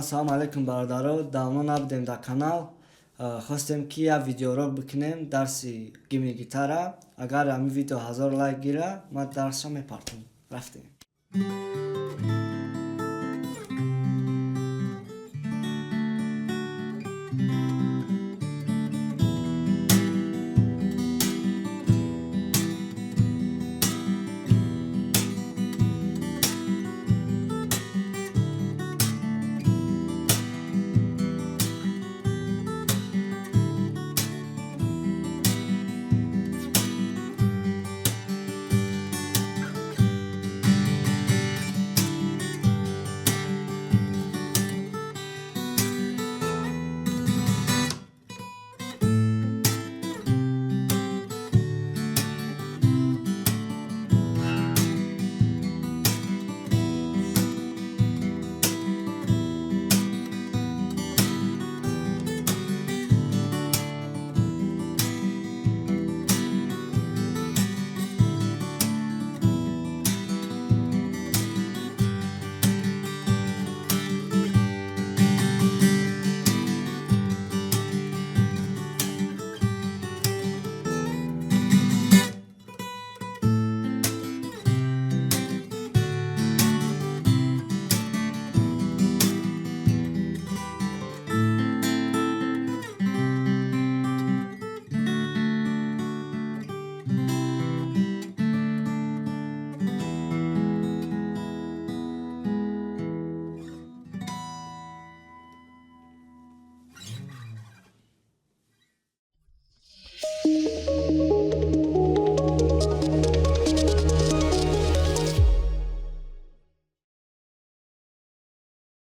Ассалому алайкум, бародаро. Давно набудем дар канал. Хостем, ки як видеоурок бикунем, дарси гимни гитара. Агар ҳамин видео 1000 лайк гира, ман дарсро мепартом. Рафтем.